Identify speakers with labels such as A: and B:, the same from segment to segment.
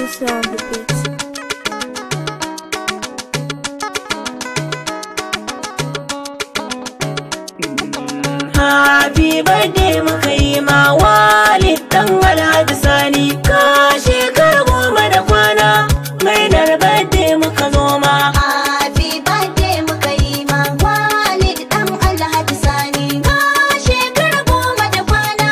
A: Musa on the beat.
B: Happy birthday muka yi ma Walid dan Alhaji Sani, ka shekara 10 da kwana, murnar birthday muka zo ma.
C: Happy birthday muka yi ma Walid dan Alhaji Sani, ka shekara 10 da kwana,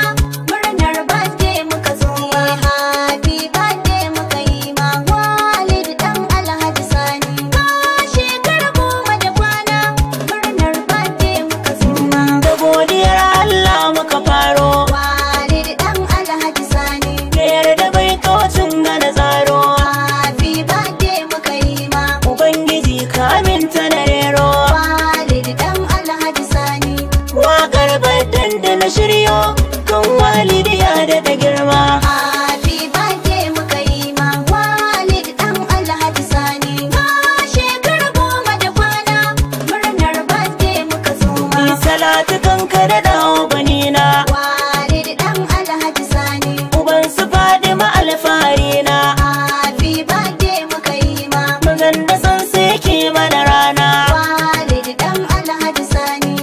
C: murnar birthday muka zo ma. Happy birthday muka yi ma Walid dan Alhaji Sani, ka shekara 10 da kwana, murnar birthday muka zo ma.
B: Da godiyar Allah muka faro,
C: Walid dan Alhaji Sani,
B: da yarda bai kawacin gana tsaro.
C: Happy birthday muka yi ma
B: Ubangiji ka aminta na rero,
C: Walid dan Alhaji Sani.
B: Waƙar birthday da na shiryo kan Walid ya daɗa girma.
C: Happy birthday muka yi ma Walid dan Alhaji Sani, ka shekara 10 da kwana, murnar birthday muka zo ma.
B: Salatu kanka da dawo gwanina,
C: Walid dan Alhaji Sani,
B: uban su Fadima alfarina.
C: Happy birthday muka yi ma
B: Mazan da san sai ke mana rana,
C: Walid dan Alhaji Sani.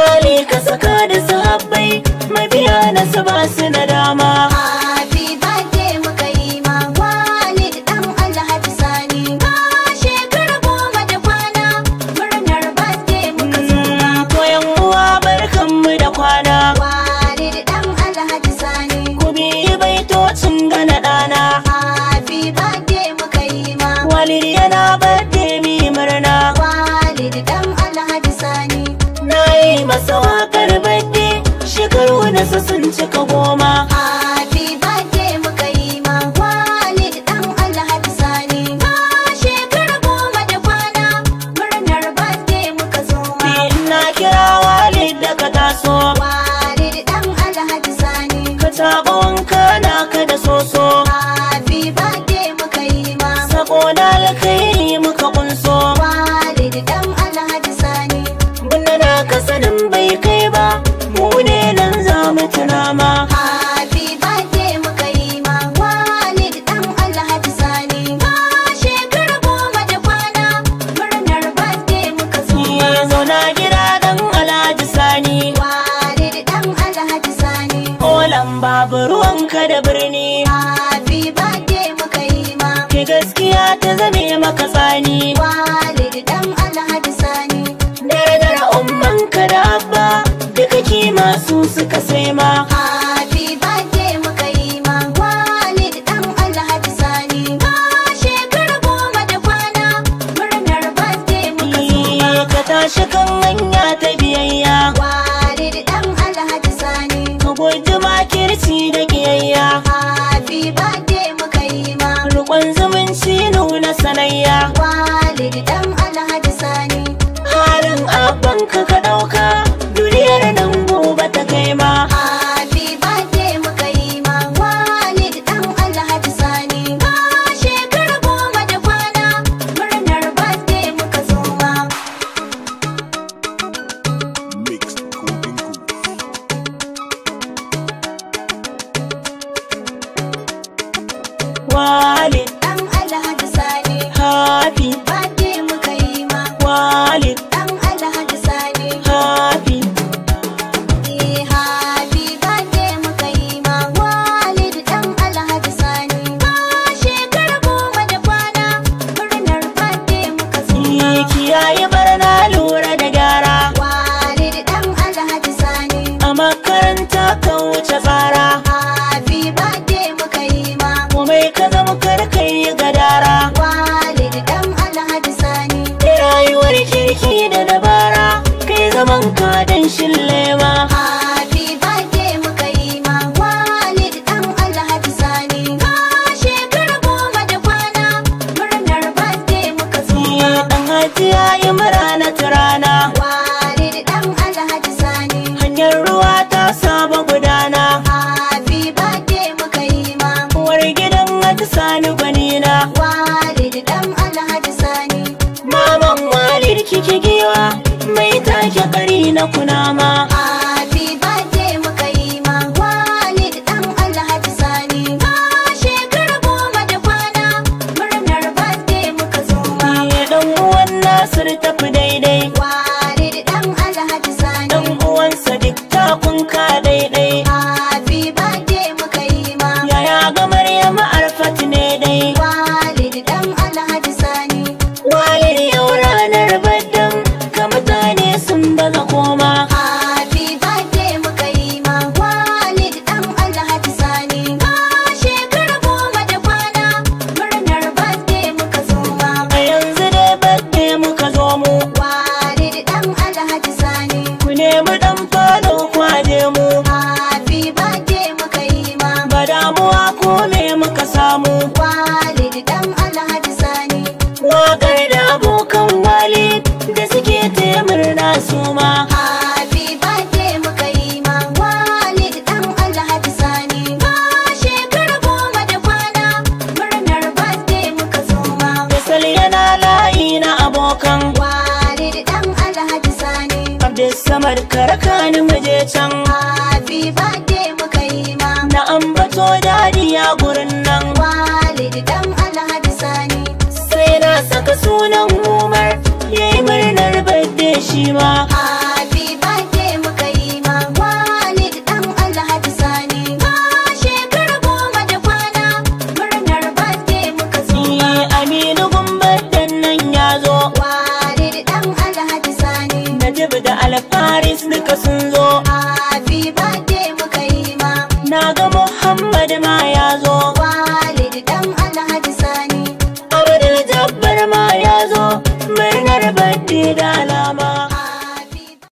B: Ali ka saka da sahabbai, mabiya na su ba su na dama.
C: Happy birthday muka yi ma Walid dan Alhaji Sani, ka shekara 10 da kwana, murnar birthday muka zo ma.
B: Koyan uwa barkanmu da kwana,
C: Walid dan Alhaji Sani,
B: ku biyi baitocin gana ɗana.
C: Happy birthday muka yi ma
B: Walid yana birthday mi murna,
C: Walid dan Alhaji Sani.
B: Na yi masa waƙar birthday, shekaru nasa sun cika 10.
C: Happy birthday muka yi ma Walid dan Alhaji Sani, ka shekara 10 da kwana, murnar birthday muka zo ma.
B: Ina kira Walid da ka taso,
C: Walid dan Alhaji Sani,
B: ka taɓa wanka naka da soso.
C: Happy birthday muka yi ma
B: Sako na alkhairi muka kunso,
C: Walid dan Alhaji Sani.
B: Bunna na ka sanin bai kai ba, mu ne nan za mu tuna ma.
C: Happy birthday muka yi ma Walid dan Alhaji Sani, ka shekara 10 da kwana, murnar birthday muka zo ma.
B: Ya zauna gida dan Alhaji Sani,
C: Walid dan Alhaji Sani,
B: Olan babu ruwanka da birni.
C: Happy birthday muka yi ma
B: Ke gaskiya ta zame maka tsani,
C: Walid dan Alhaji Sani.
B: Darajar ummanka da abba, duka kima su suka sai ma.
C: Happy birthday muka yi ma Walid dan Alhaji Sani, ka shekara 10 da kwana, murnar birthday muka zo ma.
B: Ka tashi kan hanya ta biyayya,
C: Walid dan Alhaji Sani,
B: ka guji makirci da kiyayya.
C: Happy birthday muka yi ma
B: Rukun zumunci nuna sanayya,
C: Walid dan Alhaji Sani.
B: Halin abbanka ka ɗauka, duniyar nan gobe ta kai ma.
C: Happy birthday muka yi ma Walid dan Alhaji Sani, ka shekara 10 da kwana, murnar birthday muka zo ma.
D: Mixed Golden Goose.
B: Walid
C: Dan Alhaji Sani,
B: happy
C: birthday muka yi ma
B: Walid
C: Dan Alhaji Sani.
B: happy.
C: Happy birthday muka yi ma Walid dan Alhaji Sani, ka shekara 10 da kwana, murnar birthday muka zo ma.
B: Kiyaye barna lura da gyara,
C: Walid dan Alhaji Sani,
B: a makaranta ka wuce tsara.
C: Happy birthday muka yi ma
B: Komai ka zama karkai yi gadara,
C: Walid dan Alhaji Sani.
B: Rayuwar kirki da dabara, kai zaman ka dan shillema.
C: Happy birthday muka yi ma Walid dan Alhaji Sani, ka shekara 10 da kwana, murnar birthday muka zo ma.
B: Dan hajiya yi murana turana,
C: Walid dan Alhaji Sani,
B: hanyar ruwa ta saba gudana.
C: Happy birthday muka yi ma
B: Uwar gidan Haji Sani gwanina,
C: Walid dan Alhaji Sani.
B: Maman Walid kike giwa, mai take kari na kuna. abokan.
C: Walid dan Alhaji Sani.
B: Abdulsamad karaka ni muje can.
C: Happy birthday muka yi ma.
B: Na ambato dadiya gurin nan.
C: Walid dan Alhaji Sani.
B: Sai na saka sunan Umar yayi murnar birthday shi ma.
C: Happy birthday muka yi ma. Walid dan Alhaji Sani. Ka shekara 10 da kwana, murnar birthday muka zo ma.
B: Aminu gumbar nan ya zo.
C: Walid dan Alhaji Sani.
B: Najib da Alfaris duka sun zo.
C: Happy birthday muka yi ma.
B: Na ga Muhammad ma ya zo.
C: Walid dan Alhaji Sani.
B: Abdul Jabbar ma ya zo. Murnar birthday da alama.